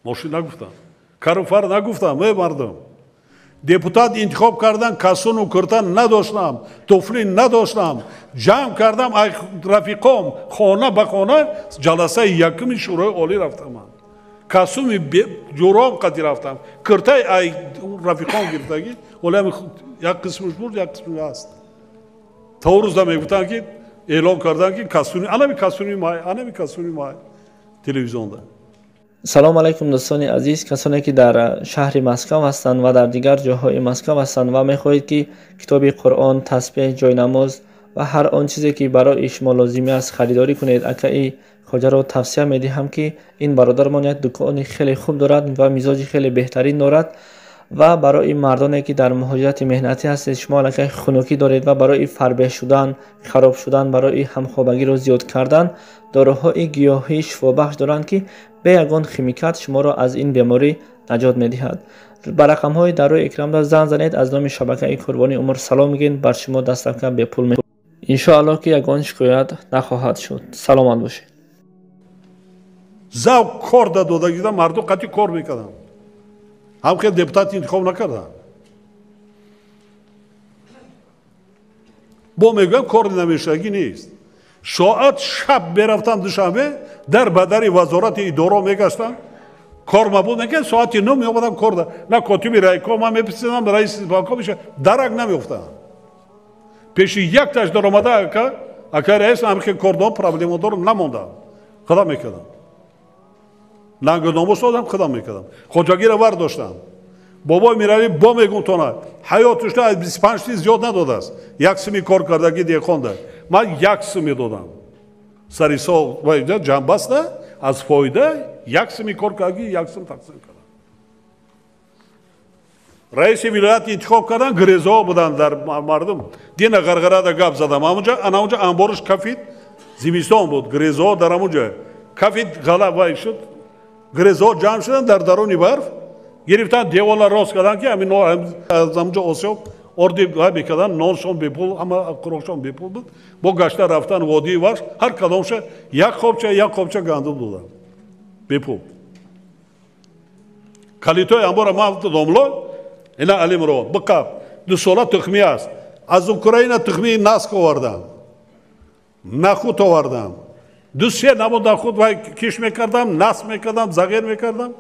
Мошин нагуфтам. Каруфар нагуфтам, эй мардум. Депутат интихоб кардан, касуну курта надоштам, туфли надоштам. Ҷамъ кардам ай рафиқом, хона ба хона ҷаласаи якуми Шӯрои Олӣ рафтам ман. Касуми ҷуром қади рафтам. Куртаи ай рафиқом гирифтагӣ, олам як қисмаш буд, як қисмаш ҳаст. То рӯза мегуфтанд ки эълон карданд ки касуни, анами касуни май, анами касуни май телевизионда. Салом алайкум дӯстони азиз, касоне ки дар шаҳри Москва ҳастанд ва дар дигар ҷоҳои Москва ҳастанд ва мехоҳед ки китоби Қуръон, тасбеҳ, ҷойнамоз ва ҳар он чизе ки барои шумо лозимӣ аст харидорӣ кунед, акаи хоҷаро тавсия медиҳам ки ин бародармон як дукони хеле хуб дорад ва мизоҷи хеле беҳтарин дорад ва барои мардоне ки дар муҳоҷирати меҳнатӣ ҳастед, шумо аллакай хунукӣ доред ва барои фарбеҳ шудан, хароб шудан, барои ҳамхобагиро зиёд кардан доруҳои гиёҳии шифобахш доранд ки бе ягон химикат шуморо аз ин беморӣ наҷот медиҳад. Ба рақамҳои дар рӯи экранда занг занед, аз номи шабакаи Қурбони Умр салом мегӯем, бар шумо доставка бепул мешавад. Иншоаллоҳ ки ягон шикоят нахоҳад шуд. Саломат бошед. Завқ кор додагида мардум қатъи кор мекарданд. Ҳам хел депутат интихоб накарданд. Бо мегӯям кор намешавагӣ нест. Соат шаб мерафтам Душанбе, дар ба дари вазорати идора мегаштам, кор мабуд мекард, соати 9 меомадам кор да. На котиби райком ман мепурсидам, раиси банком меша, дарак намеёфтам. Пеши якташ даромада ака раис ҳам хел кордор проблемодор намондам. Худам мекардам. Нангу номус додам, худам мекардам. Хоҷагиро вардоштам. Бобой Миралӣ бо мегум тона, ҳаётушта аз 25 ти зиёд надодааст. Як сими кор кардагӣ деҳқонда. Ман як сими додам. Сари сол ҷамъбаста аз фоида як сими кор кардагӣ, як сим тақсим кардам. Раиси вилоят интихоб кардан, грезаҳо буданд дар мардум. Дина ғарғарада гап задам. Ана онҷа анбориш кафид, зимистон буд, грезаҳо дар ҳамонҷа. Кафид ғала вай шуд. Грезаҳо ҷамъ шуданд дар даруни барф, гирифтан девола рост карданд ки ҳамин аз ҳамонҷо осиёб орди вай мекарданд, ноншон бепул, ҳама хӯрокшон бепул буд. Бо гашта рафтан водии Вахш, ҳар кадомша як қобча, як қобча гандум доданд бепул. Калитои амбора ман домло, ина Алимро биқаб, 2 сола тухмӣ аст. Аз Украина тухмии наск овардам, нахуд овардам. 2-3 намуд нахуд вай киш мекардам, наск мекардам, зағир мекардам.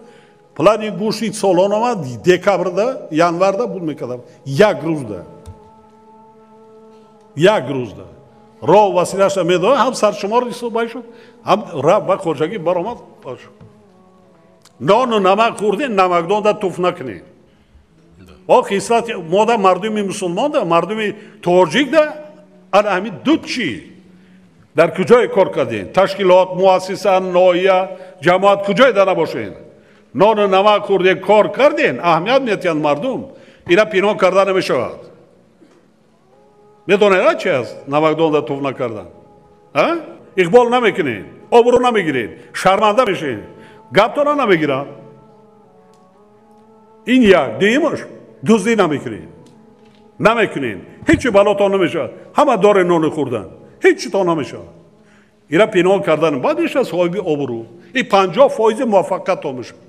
Плани гӯшти солон омад, декабрда, январда буд мекардам. Як рӯзда. Як рӯзда. Роҳ василаша медодам, ҳам саршумор ҳисоб шуд, ҳам ба хоҷагӣ баромад. Нону намак хӯрдем, намакдонда туф накунем. О хислати мода мардуми мусулмонда, мардуми тоҷикда ана ҳамин ду чӣ дар куҷое кор кардем? Ташкилот, муассиса, ноҳия, ҷамоат куҷое да набошед? Нону намак хӯрдем, кор кардем, аҳамият метиҳанд мардум. Ина пинҳон карда намешавад. Медонед чи аст намакдонда туф накардан? Иқбол намекунед, обрӯ намегиред, шарманда мешед, гаптона намегиранд. Ин як. Дуюмаш, дуздӣ намекунед. Намекунед. Ҳеҷ балотон намешавад. Ҳама дори нону хӯрдан. Ҳеҷ то намешавад. Ира пинҳон кардан баъд мешавад соҳиби обрӯ. Ин 50% муваффақият мешавад.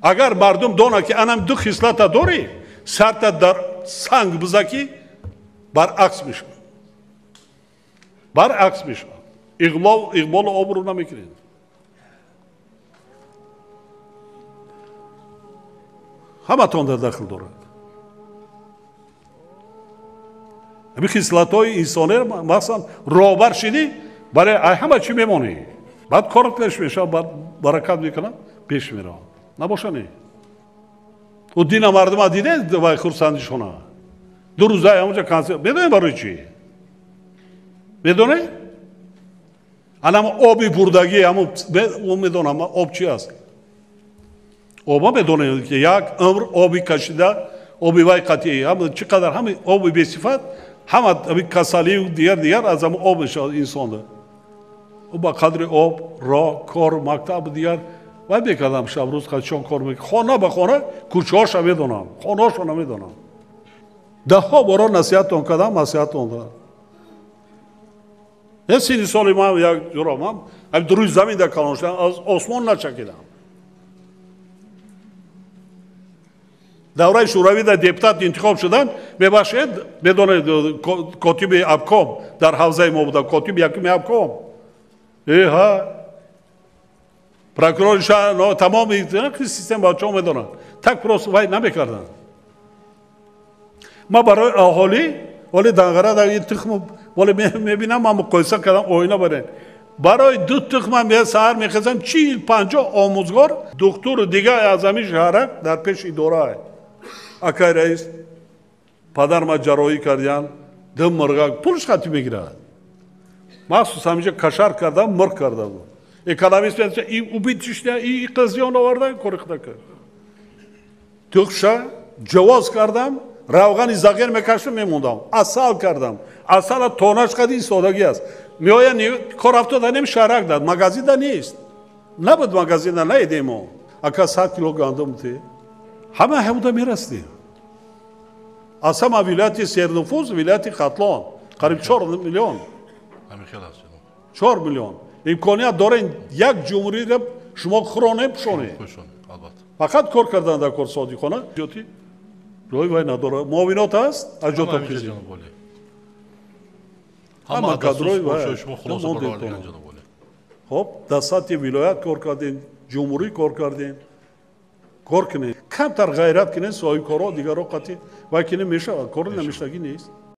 Агар мардум донад ки анам ду хислата дорӣ, сарта дар санг бизакӣ, баръакс мешавад. Баръакс мешавад. Иқболу обрӯ намекунед. Ҳаматон дар дахл дорад. Ҳамин хислатҳои инсониро махсусан роҳбар шидӣ, бале ҳама чӣ мемонӣ. Баъд корот пеш мешавад, баъд баракат мекунад, пеш меравад. Набоша не. Ӯ дина мардума дидед вай хурсандишона. 2 рӯза ҳамонҷа консерт. Медонед барои чӣ? Медонед? Анам оби бурдагӣ, ҳамон ӯ медонам об чӣ аст. Оба медонед ки як умр оби кашида, оби вай қатъӣ, ҳама чӣ қадар ҳама оби бесифат, ҳама касалию дигар аз ҳамон об мешавад инсонда. Ӯ ба қадри об, роҳ, кор, мактаб дигар вай мекардам шабрӯз қачон кор мекардам. Хона ба хона кӯчаҳоша медонам, хонаҳошо намедонам. Даҳҳо боро насиҳатон кардам, насиҳатон додам. Сини соли ман як ҷуро ман ҳамин рӯи замин дар калон шудам, аз осмон начакидам. Давраи шӯравӣ дар депутат интихоб шудан, мебахшед, медонед, котиби обком дар ҳавзаи мо буда, котиби якуми обком, эҳа, прокурори шаҳр, тамоми система бачаҳо медонанд. Так просто вай намекарданд. Ма барои аҳолӣ вале Данғара дар ин тухм вале мебинам, ман муқоиса кардам, оина барен. Барои ду тухма саҳар мехезам, 40-50 омӯзгор, духтуру дигар аз ҳамин шаҳрак дар пеши идора. Акай раис, падарма ҷарроҳӣ кардиян, ду мурғак, пулш хати мегирад. Махсус ҳаминҷа кашар кардам, мурғ карда буд. Экономист и убыточная, и зиён оварда, кори худа кард. Тухша ҷавоз кардам, равғани зағир мекашам, мемондам. Асал кардам. Асала тонаш қади истодагӣ аст. Меоя кор афтода нем шаҳрак дад, магазинда нест. Набуд магазинда, наедем мо. Ака 100 кило гандум те. Ҳама ҳамуда мерастем. Аз ҳама вилояти сернуфуз вилояти Хатлон, қариб 4 миллион. 4 миллион. Имконият дорем як ҷумҳуриро шумо хӯронем, пӯшонем. Фақат кор кардан дар кор содиқона. Ҷои вай надорад. Муовинот ҳаст, аз ҷо топхизем. Ҳама кадрои вай. Хоб, дар сатҳи вилоят кор кардем, ҷумҳурӣ кор кардем. Кор кунем. Камтар ғайрат кунем, соҳибкоро, дигаро қатъи вай кунем, мешавад. Кори намешавагӣ нест.